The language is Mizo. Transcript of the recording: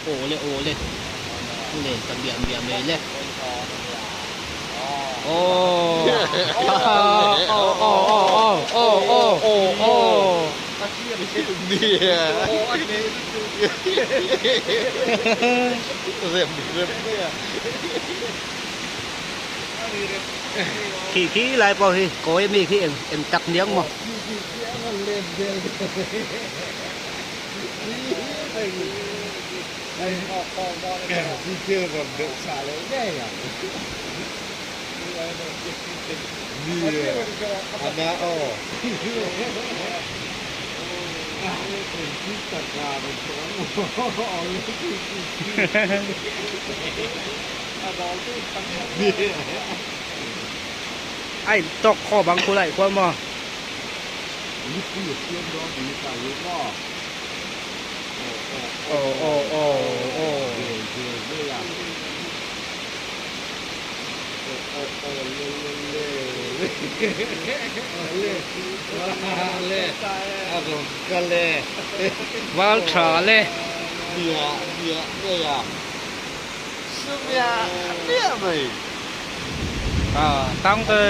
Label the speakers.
Speaker 1: Aw le aw le thu len ta miah miah mai le. Aw aw aw aw aw aw aw. Khi khi lai pawh hi kawi ami khi eng eng tak niang maw. A intawk khawp ang khulai khuan maw. Aw aw aw aw. Val tha le. Tang te.